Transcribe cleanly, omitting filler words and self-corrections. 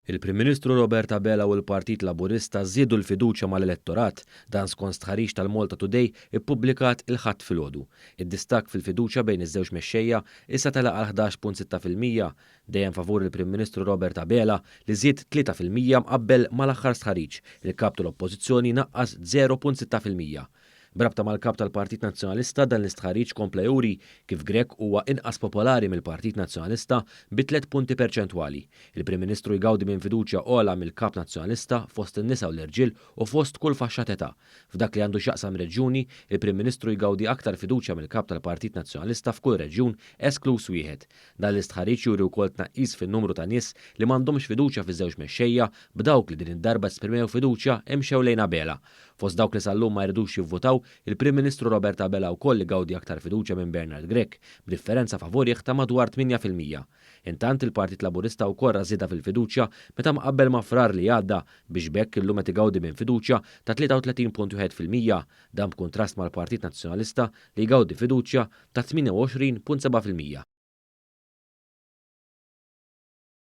Il-Prim Ministru Robert Abela u l-Partit Laburista żiedu l-fiduċja mal-elettorat, dan skont stħarriġ tal-Malta Today ippubblikat il-Ħadd filgħodu. Id-distakk fil-fiduċja bejn iż-żewġ mexxejja issa tela' għal 11.6%, dejjem favur il-Prim Ministru Robert Abela li żied 3% mqabbel mal-aħħar stħarriġ, il-Kap tal-Oppożizzjoni naqqas 0.6%. B'rabta mal-Kap tal-Partit Nazzjonalista dan l-istħarriġ kompla juri kif Grech huwa inqas popolari mill-Partit Nazzjonalista bi tliet punti perċentwali. Il-Prim Ministru jgawdi minn fiduċja ogħla mill-Kap Nazzjonalista fost in-nisa u l-irġiel u fost kull faxxa t'età. F'dak li għandu x'jaqsam reġjuni, il-Prim Ministru jgawdi aktar fiduċja mill-Kap tal-Partit Nazzjonalista f'kull reġjun eskluż wieħed. Dan l-istħarriġ juri wkoll tnaqqis fin-numru ta' nies li m'għandhomx fiduċja fiż-żewġ mexxejja b'dawk li din id-darba esprimew fiduċja imxew lejn Abela. Fost dawk li sal-lum ma jridux jivvutaw, il-Prim Ministru Robert Abela wkoll igawdi aktar fiduċja minn Bernard Grech, b'differenza favorih ta' madwar 8%. Intant, il-Partit Laburista wkoll ra żieda fil-fiduċja meta mqabbel ma' Frar li għadda, biex b'hekk illum qed igawdi minn fiduċja ta' 33.1%, dan b'kuntrast mal-Partit Nazzjonalista li jgawdi fiduċja ta' 28.7%.